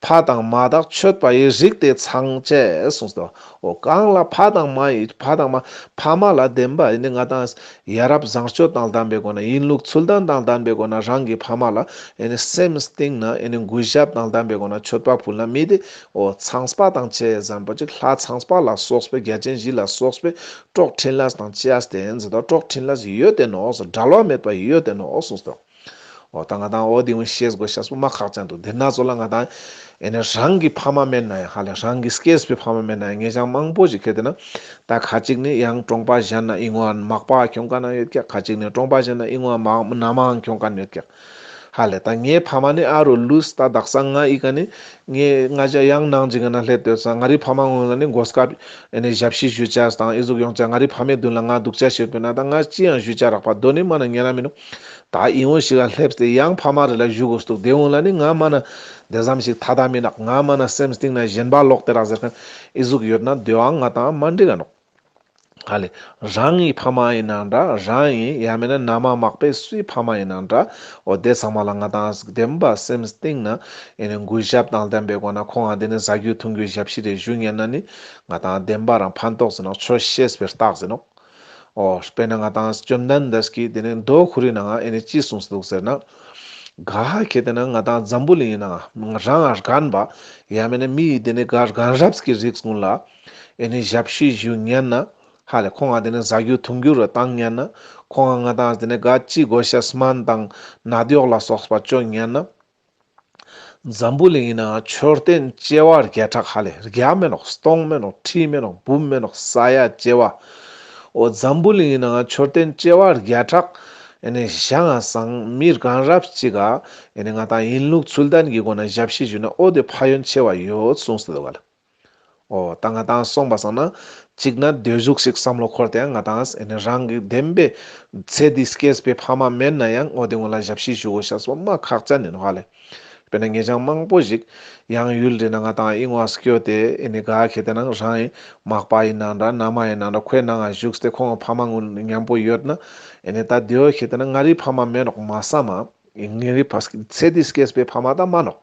ཕ་དང་མ་དག་མཆོད་པ་ཡི། རིགས་དེ་ཚངས་བཅས་གསུངས་ཏེ་བ། འོ་གང་ལ་ཕ་དང་མ་ཡི་ཕ་དང་མ་ཕ་མ་ལ་བདེན་པ་ཨེ་ནི་ང་དང་ཡ་རབས་བཟང་སྤྱོད་དང་ལྡན་པའི་སྒོ་ནས་ཡིན་ལུགས་ཚུལ་ལྡན་དང་ལྡན་པའི་སྒོ་ནས་རང་གི་ཕ་མ་ལ་ཨེ་ནི་སེམས་གཏིང་ནས་ཨེ་ནི་གུས་ཞབས་དང་ལྡན་པའི་སྒོ་ནས་མཆོད་པ་ཕུལ་ན་མི་དེ་འོ་ཚངས་པ་དང་བཅས་ཟེར་ཁན་པོ་ཅིག་ལྷ་ཚངས་པ་ལ་སོགས་པའི་རྒྱལ་ཆེན་བཞི་ལ་སོགས་པའི་གྲོགས་འཕྲིན་ལས་དང་བཅས་ཏེ་ཨིན་ཟེར་དང་། གྲོགས་འཕྲིན་ལས་ཡོད་དེ་ནོག། འབྲལ་བ་མེད་པ་ཡོད་དེ་ནོག་གསུངས་ཏེ། འོ་ད་ང་དང་འོ་དེ་ངོ་ཤེས་དགོས་ཤེས་པོ་མ་ཁག་ཅན་འདུག། དེ་ན་ཚོ་ལ་ང་དང་ཨེ་ནི་རང་གི་ཕ་མ་མེན་ན་ཡང་ཧ་ལས་རང་གི་སྐྱེས་པའི་ཕ་མ་མེན་ན་ཡང་ངེད་ཅག་མང་པོ་ཞིག་ཁེ་དེ་ན་ད་ཁ་ཅིག་ནི་ཡང་གྲོང་པ་གཞན་ན་ཨིན་ནོ་མག་པ་ཁྱོང་ཁན་ཡོད་ཀྱག། ཁ་ཅིག་ནི་གྲོང་པ་གཞན་ན་ཨིན་ནོ་མ་ན་མའང་ཁྱོང་ཁན་ཡོད་ཀྱག། ཧ་ལེ་ད་ངའི་ཕ་མ་ནི་ཨ་རུ་ལུས་ད་དག་ས་ང་ཨི་ཀ་ནི་ངའི་ང་ཅག་ཡང་ནང་ཅིག་ག་ན་སླེབས་ཏེ་ས་ང་རི་ཕ་མ་ངོ་ལ་ནི་གོ་སྐབས་ཨེ་ནི་ཞབས་ཕྱི་ཞུ་ཅས་དང་ཨི་ཟུག་ཡོང་ཅས་ང་རི་ཕ་མའི་མདུན་ལ་ང་འདུག་ཅས་ཞུས་པས་ན་ད་ང་ཅི་ཡང་ཞུ་ཅས་རག་པ་དོ་ནི་མ་ན་ཉན་ན་མི་ནུག་ད་ཨི་འོ་ཞིག་ག་སླེབས་ཏེ་ཡང་ཕ་མ་རེ་ལ་ཞུ་དགོས་འདུག་དེ་འོ་ལ་ནི་ང་མ་ན་དེ་ཙམ་ཞིག་ཐ་ད་མི་ནག་ང་མ་ན་སེམས་གཏིང་ན་ཞེན་པ་ལོག་སྟེ་རག་ཟེར་མཁན་ཨི་ཟུག་ཡོད་ན་དེ་བའང་ང་དང་མ་འགྲིག་ག་ནོག་ཧ་ལེ། རང་གི་ཕ་མ་ཡིན་ནའང་འདྲ། རང་གི་ཡང་མིན་ན་མནའ་མ་མག་པའི་སུའི་ཕ་མ་ཡིན་ནའང་འདྲ། འོ་དེ་ཚང་མ་ལ་ང་དང་བདེན་པ་སེམས་གཏིང་ན་ཨེ་ནི་གུས་ཞབས་དང་ལྡན་པའི་སྒོ་ན་ཁོང་ང་དེ་ནི་ཟ་རྒྱུ་འཐུང་རྒྱུ་ཞབས་ཕྱི་རེ་ཞུ་ཉན་ན་ནི་ང་དང་བདེན་པ་རང་ཕན་ཐོགས་ཟེར་ནོག་ཆོས་ཤེས་པའི་རྟགས་ཟེར་ནོག་འོ་དཔེར་ན་ང་དང་བཅོམ་ལྡན་འདས་ཀྱིས་དེ་ནི་མདོ་ཁོ་རའི་ནང་ཨེ་ནི་ཅི་གསུངས་འདུག་ཟེར་ན། ག་ཁེ་དེ་ན་ང་དང་འཛམ་བུ་གླིང་ཡིན་ནའང་རང་ང་རྒན་པ་ཡང་མིན་ན་མི་ཡི་དེ་ནི་ག་རྒན་རབས་ཀྱི་རིགས་ཀུན་ལ། ཨེ་ནི་ཞབས་ཕྱི་ཞུ་ཉན་ན། ཧ་ལེ་ཁོང་ང་དེ་ནི་ཟ་རྒྱུ་འཐུང་རྒྱུ་རུ་བཏང་ཉན་ན། ཁོང་ང་ང་དང་དེ་ནི་ག་ཅི་དགོས་ཤ་སྨན་དང་ནད་གཡོག་ལ་སོགས་པ་བཅོ་ཉན་ན། འཛམ་བུ་གླིང་ཡིན་ནའང་མཆོད་རྟེན་བྱེ་བ་བརྒྱ་ཕྲག་ཧ་ལེ་བརྒྱ་མེ་ནོག་སྟོང་མེ་ནོག་ཁྲི་མེ་ནོག་འབུམ་མེ་ནོག་ས་ཡ་བྱེ་བ། འོ་འཛམ་བུ་གླིང་ཡིན་ནའང་མཆོད་རྟེན་བྱེ་བ་བརྒྱ་ཕྲག་ཨེ་ནི་བཞེངས་སང་མི་རྒན་རབས་ཅིག་ག་ཨེ་ནི་ང་དང་ཡིན་ལུགས་ཚུལ་ལྡན་གྱི་སྒོ་ན་ཞབས་ཕྱི་ཞུ་ན་འོ་དེ་ཕན་ཡོན་ཆེ་བ་ཡོད་གསུངས་ཏེ་འདུག་ག་ལེ། འོ་ད་ང་དང་སོང་པ་སང་ན་གཅིག་ན་སྡོད་བཞུགས་ཤིག་བསམ་བློ་འཁོར་ཏེ་ཡང་ང་དང་ཨེ་ནི་རང་གི་བདེན་པའི་ཚེ་འདི་སྐྱེས་པའི་ཕ་མ་མེད་ན་ཡང་འོ་དེ་ངོ་ལ་ཞབས་ཕྱི་ཞུ་དགོས་ཤ་སོ་མ་ཁག་ཅན་ཡིན་ནོག་ཧ་ལེ། དཔེར་ན་ངེད་ཅག་མང་པོ་ཞིག་ཡང་ཡུལ་རེ་ན་ང་དང་ཨི་ངོ་སྐྱོད་དེ་ཨེ་ནི་ག་ཁེ་དེ་ན་རང་ཨི་མག་པ་ཡིན་ནའང་འདྲ་མནའ་མ་ཡིན་ནའང་འདྲ་ཁོའི་ནང་ང་བཞུགས་ཏེ་ཁོང་ཕ་མ་ངུ་མཉམ་པོ་ཡོད་ན་ཨེ་ནི་ད་དེའོ་ཁེ་དེ་ན་ང་རི་ཕ་མ་མེད་ནོག་མ་བསམ་མ། ངེ་རི་ཕ་ཚེ་འདི་སྐྱེས་པའི་ཕ་མ་ད་མ་ནོག་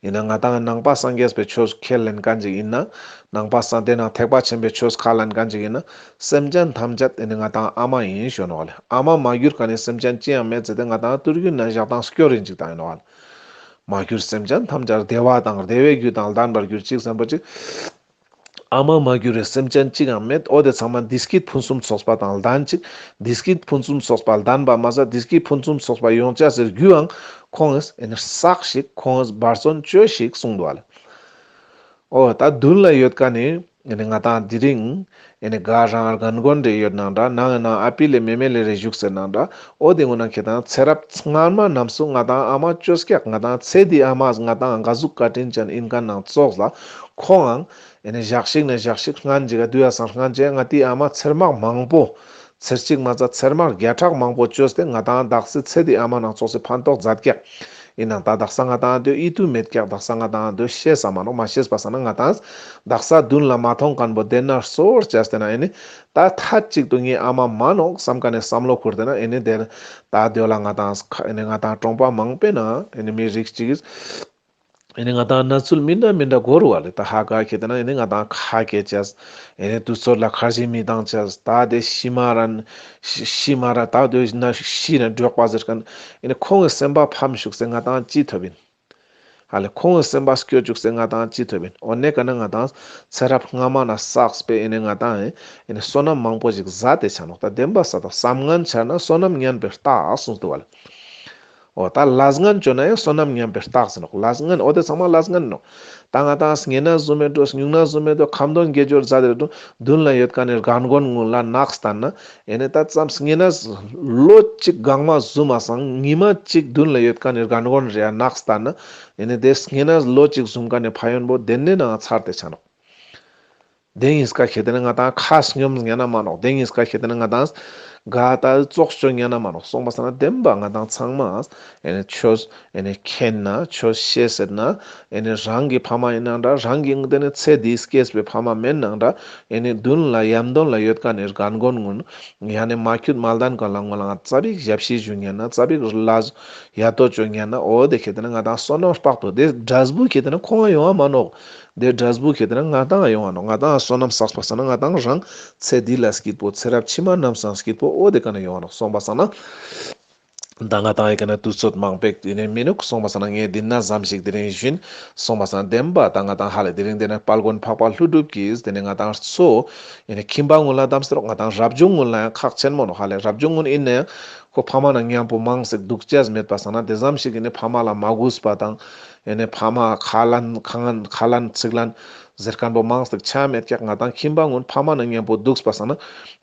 ཡིན་ན་ང་དང་ནང་པ་སངས་རྒྱས་པའི་ཆོས་ཁས་ལེན་མཁན་ཅིག་ཡིན་ན། ནང་པ་སངས་དེ་ནང་ཐེག་པ་ཆེན་པོའི་ཆོས་ཁས་ལེན་མཁན་ཅིག་ཡིན་ན། སེམས་ཅན་ཐམས་ཅད་ཨེ་ནི་ང་དང་ཨ་མ་ཡིན་ཞུ་ནོག་ལེ། ཨ་མ་མ་གྱུར་མཁན་ནི་སེམས་ཅན་ཅི་ཡང་མེད་ཟེར་ཏེ་ང་དང་དུར་རྒྱུན་ན་བཞག་དང་སྐྱོར་ཡིན་ཅིག་དང་ཡིན་ནོག་ལེ། མ་གྱུར་སེམས་ཅན་ཐམས་ཅད་བདེ་བ་དང་བདེ་བའི་རྒྱུ་དང་ལྡན་པར་གྱུར་ཅིག་བསམ་པ་ཅིག་ཨ་མ་མ་གྱུར་བའི་སེམས་ཅན་གཅིག་ཡང་མེད། འོ་དེ་ཚང་མ་བདེ་སྐྱིད་ཕུན་སུམ་ཚོགས་པ་དང་ལྡན་ཅིག་བདེ་སྐྱིད་ཕུན་སུམ་ཚོགས་པ་ལྡན་པ་མ་ཟད་བདེ་སྐྱིད་ཕུན་སུམ་ཚོགས་པ་ཡོང་ཅས་ཟེར་རྒྱུའང་ཁོང་ངིས་ཨེ་ནི་བསགས་ཤིག་ཁོང་ངིས་འབད་བརྩོན་བཅོས་ཤིག་གསུངས་འདུག་ལེ། འོ་ད་མདུན་ལ་ཡོད་མཁན་ནི་ཨེ་ནི་ང་དང་དེ་རིང་ཨེ་ནི་ག་རང་རྒན་རྒོན་རེ་ཡོད་ནའང་འདྲ་ནང་ན་ཨ་ཕི་ལེ་མེ་མེ་ལེ་རེ་བཞུགས་ཟེར་ནའང་འདྲ། འོ་དེ་ངོ་ན་ཁེ་དེ་ན་ཚེ་རབས་སྔ་མ་རྣམས་སུ་ང་དང་ཨ་མ་ཅོ་སྐྱག་ང་དང་ཚེ་འདི་ཨ་མ་ང་དང་ག་ཟུག་བཀའ་དྲིན་ཅན་ཡིན་མཁན་ནང་ཙོགས་ལ་ཁོང་ཨང་ཨེ་ནི་ཞག་ཞིག་ན་ཞག་ཞིག་སྔན་ཅིག་ག་དུ་ཡ་སང་སྔན་ཅིག་ང་དེའི་ཨ་མ་ཚེར་མག་མང་པོ་ཚེར་གཅིག་མ་ཚད་ཚེར་མག་བརྒྱ་ཕྲག་མང་པོ་ཅོས་ཏེ་ང་དང་དག་སི་ཚེ་འདི་ཨ་མ་ནང་ཙོགས་སི་ཕན་ཐོགས་མཛད་ཀྱག་ཡིན་ནའང་ད་དག་ས་ང་དང་དོ་ཨི་ཏུ་མེད་ཀྱག་དག་ས་ང་དང་དོ་ཤེས་ས་མ་ནོག་མ་ཤེས་པ་སང་ན་ང་དང་དག་ས་མདུན་ལ་མ་མཐོང་མཁན་པོ་དེ་ན་སོར་བཅས་ཏེ་ན་ཨེ་ནི་ད་མཐའ་གཅིག་ཏུ་ངའི་ཨ་མ་མ་ནོག་བསམ་མཁན་ནི་བསམ་བློ་ཁུར་ཏེ་ན་ཨེ་ནི་དེ་ད་དོ་ལ་ང་དང་ཨེ་ནི་ང་དང་གྲོང་པ་མང་པོའི་ནང་ཨེ་ནི་མི་རིགས་གཅིག་གིས་ཨེ་ནི་ང་དང་གནས་ཚུལ་མི་འདྲ་མི་འདྲ་གོ་རུ་བ་ལེ། ད་ཧ་ག་ཁེ་དེ་ན་ཨེ་ནི་ང་དང་ཁ་སྐད་ཅས་ཨེ་ནི་དུས་ཚོད་ལ་ཁར་ཇི་མི་བཏང་ཅས་ད་དེ་ཤི་མ་རན་ཤི་མ་ར་ད་དོ་ན་ཤི་ན་འགྲོགས་པ་ཟེར་མཁན་ཨེ་ནི་ཁོང་གི་སེམས་པ་ཕམ་བཅུག་སྟེ་ང་དང་ཅི་ཐོབ་ཡིན། ཧ་ལེ་ཁོང་གི་སེམས་པ་སྐྱོ་བཅུག་སྟེ་ང་དང་ཅི་ཐོབ་ཡིན། འོ་ནེ་ག་ན་ང་དང་ཚེ་རབས་སྔ་མ་ན་བསགས་པའི་ཨེ་ནི་ང་དང་ཨེ་ནི་བསོད་ནམས་མང་པོ་ཞིག་ཟད་དེ་ཆ་ནོག་ད་བདེན་པ་ས་དང་བསམ་ངན་ཆ་ན་བསོད་ནམས་ཉམས་པའི་རྟགས་གསུངས་ཏེ་བ་ལེ། འོ་ད་ལས་ངན་བཅོ་ན་ཡང་བསོད་ནམས་ཉམས་པའི་རྟགས་ཟེར་ནོག་ལས་ངན་འོ་དེ་ཚང་མ་ལས་ངན་ནོག་ད་ང་དང་སྙེ་ན་ཟུམ་མེ་འགྲོ་སྨྱུང་ན་ཟུམ་མེ་འགྲོ་ཁ་འདོན་དགེ་སྦྱོར་མཛད་དེ་འགྲོ་མདུན་ལ་ཡོད་མཁན་ནི་རྒན་རྒོན་ངུ་ལ་ནགས་བསྟན་ན་ཨེ་ནི་ད་ཙམ་སྙེ་ན་ལོ་གཅིག་གང་མ་ཟུམ་མ་སང་ཉི་མ་གཅིག་མདུན་ལ་ཡོད་མཁན་ནི་རྒན་རྒོན་རེ་ཡ་ནགས་བསྟན་ན་ཨེ་ནི་དེ་སྙེ་ན་ལོ་གཅིག་ཟུམ་མཁན་ནི་ཕན་ཡོན་པོ་དེ་ནི་ནང་ཚར་ཏེ་ཆ་ནོག་དེ་ཉིས་ཀ་ཁེ་དེ་ན་ང་དང་ཁ་སྙོམས་ཉན་ན་མ་ནོག་དེ་ཉིས་ཀ་ཁེ་དེ་ན་ང་དང་ག་ད་ཙོགས་ཅོ་ཉན་ན་མ་ནོག་སོང་པ་སང་ན་བདེན་པ་ང་དང་ཚང་མ་ཨེ་ནི་ཆོས་ཨེ་ནི་མཁྱེན་ན་ཆོས་ཤེས་ཟེར་ན་ཨེ་ནི་རང་གི་ཕ་མ་ཡིན་ནའང་འདྲ་རང་གི་དེ་ནི་ཚེ་འདིའི་སྐྱེས་པའི་ཕ་མ་མེད་ནའང་འདྲ་ཨེ་ནི་མདུན་ལ་ཡམ་དོན་ལ་ཡོད་མཁན་ནི་རྒན་རྒོན་ངུ་ཡང་ནི་མ་ཁྱུད་མ་ལྡན་ག་ལ་ངོ་ལ་ང་ཙ་པིག་ཞབས་ཕྱི་ཞུ་ཉན་ན་ཙ་པིག་ལ་ཡ་ཏོ་ཅོ་ཉན་ན་འོ་དེ་ཁེ་དེ་ན་ང་དང་བསོད་ནམས་དཔག་ཏུ་དེ་འབྲས་བུ་ཁེ་དེ་ན་ཁོང་ང་ཡོང་བ་མ་ནོག་དེ་འབྲས་བུ་ཁེ་དེ་ན་ང་དང་ཡོང་བ་ནོག་ང་དང་བསོད་ནམས་བསགས་པ་སང་ན་ང་དང་རང་ཚེ་འདི་ལ་སྐྱིད་པོ་ཚེ་རབས་ཕྱི་མ་རྣམས་སང་སྐྱིད་པོ་འོ་དེ་ཀ་ན་ཡོང་བ་ནོག་སོང་པ་སང་ན་ད་ང་དང་ཡི་ཀ་ན་དུས་ཚོད་མང་པོ་ཡིན་ནི་མི་ནུག་སོང་པ་སང་ན་ངས་འདི་ན་ཙམ་ཞིག་དེ་རིང་བཞིན་སོང་པ་སང་ན་བདེན་པ་ད་ང་དང་ཧ་ལེ་དེ་རིང་དེ་ན་དཔལ་མགོན་འཕགས་པ་ཀླུ་སྒྲུབ་ཀྱིས་དེ་ནས་ང་དང་ཚོ་ཡིན་ནི་ཁྱིམ་པ་ངུ་ལ་དམ་སྟེ་རོགས་ང་དང་རབ་བྱུང་ངུ་ལ་ཡང་ཁག་ཆེན་མོ་ནོག་ཧ་ལེ་རབ་བྱུང་ངུ་ཡིན་ན་ཡང་ཁོ་ཕ་མ་ན་མཉམ་པོ་མང་ཞིག་འདུག་ཅས་མེད་པ་སང་ན་དེ་ཙམ་ཞིག་ཡིན་ནི་ཕ་མ་ལ་མ་གུས་པ་དང་ཡིན་ནི་ཕ་མ་ཁ་ལན་ཁ་ངན་ཁ་ལན་ཚིག་ལན་ ཟེར་ཁན་པོ་མང་སྟེ་ཆ་མེད་ཀྱག། ང་དང་ཁྱིམ་པ་གུན་ཕ་མ་ནང་ཉམ་པོ་དུགས་པ་སང་ན་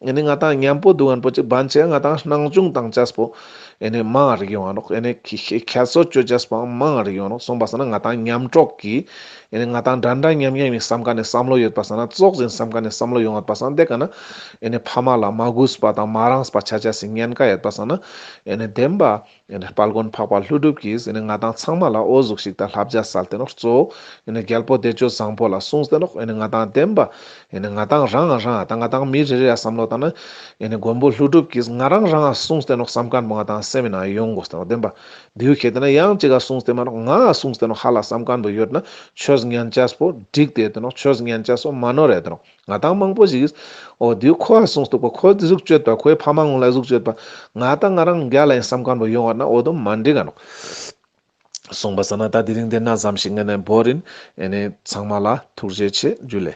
ཨེ་ནེ་ང་དང་ཉམ་པོ་དུག་ཁན་པོ་ཅིག་བན་ཆེ་ང་དང་སྣང་ཆུང་ཏང་ཅེས་པོ་ཨེ་ནེ་མང་རིག་ཡོང་ང་ནོག། ཨེ་ནེ་ཁྱད་གསོད་ཅོ་ཅེས་པོ་མང་རིག་ཡོང་ང་ནོག། སོང་པ་སང་ན་ང་དང་ཉམ་གྲོགས་ཀྱི་ཨེ་ནེ་ང་དང་འདྲ་འདྲ་ཉམ་ཉམ་མི་སམ་ཁན་ནི་སམ་བློ་ཡོད་པ་སང་ན་ཙོགས་ཟིན་སམ་ཁན་ནི་སམ་བློ་ཡོང་ང་པ་སང་ན་ཏེ་ཀ་ན་ཨེ་ནེ་ཕ་མ་ལ་མ་གུས་པ་དང་མ་རངས་པ་ཆ་ཅེས་སི་ཉེན་ཁ་ཡོད་པ་སང་ན་ཨེ་ནེ་དེན་པ་ཨེ་ནེ་དཔལ་མགོན་འཕགས་པ་ཀླུ་སྒྲུབ་ཀྱིས་ཨེ་ནེ་ང་དང་ཚང་མ་ལ་འོ་ཟུག་ཞིག་ད་བསླབ་བྱ་སལ་ཏེ་ནོག། གཙོ་བོ་ཨེ་ནེ་རྒྱལ་པོ་བདེ་སྤྱོད་བཟང་པོ་ལ་གསུངས་ཏེ་ནོག། ཨེ་ནེ་ང་དང་དེན་པ་ཨེ་ནེ་ང་དང་རང་ང་རང་ད་ང་དང་མི་རེ་རེ་ཡ་སམ་བློ་ཏང་ན་ཨེ་ནེ་མགོན་པོ་ཀླུ་སྒྲུབ་ཀྱིས་ང་རང་རང་ང་གསུངས་ཏེ་ནོག་སམ་ཁན་པོ་ང་དང་སེམས་ནང་ཡོང་དགོས་ཏེ་ནོག། དེན་པ་དེའུ་ཁྱེད་དེ་ན་ཡང་ཅིག་ག་གསུངས་ཏེ་མ་ནོག། ང་གསུངས་ཏེ་ནོག་ཧ་ལ་སམ་ཁན་པོ་ཡོད་ན་ཆོས་ཉན་ཅེས་པོ་འགྲིག་སྟེ་ཡོད་ཏེ་ནོག། ཆོས་ཉན་ཅེས་པོ་མ་ནོར་ཡོད་ཏེ་ནོག། ང་དང་མང་པོ་ཞིག་གིས་འོ་དེའུ་ཁོ་ཨ་གསུངས་ཏེ་ཁོ་དེ་ཟུག་ཅོད་པ་ཁོའི་ཕ་མ་གུན་ལ་ཟུག་ཅོད་པ་ང་དང་ང་རང་རྒྱལ་ལ་ཡིན་སམ་ཁན་པོ་ཡོང་བ་ན་འོ་དོ་མ་འགྲིག་ག་ནོག། སོང་པ་སང་ན་ད་དེ་རིང་དེ་ན་ཙམ་ཞིག་ངས་ནས་བོར་ཡིན། ཨེ་ནེ་ཚང་མ་ལ་ཐུགས་རྗེ་ཆེ། ཇུ་ལེ།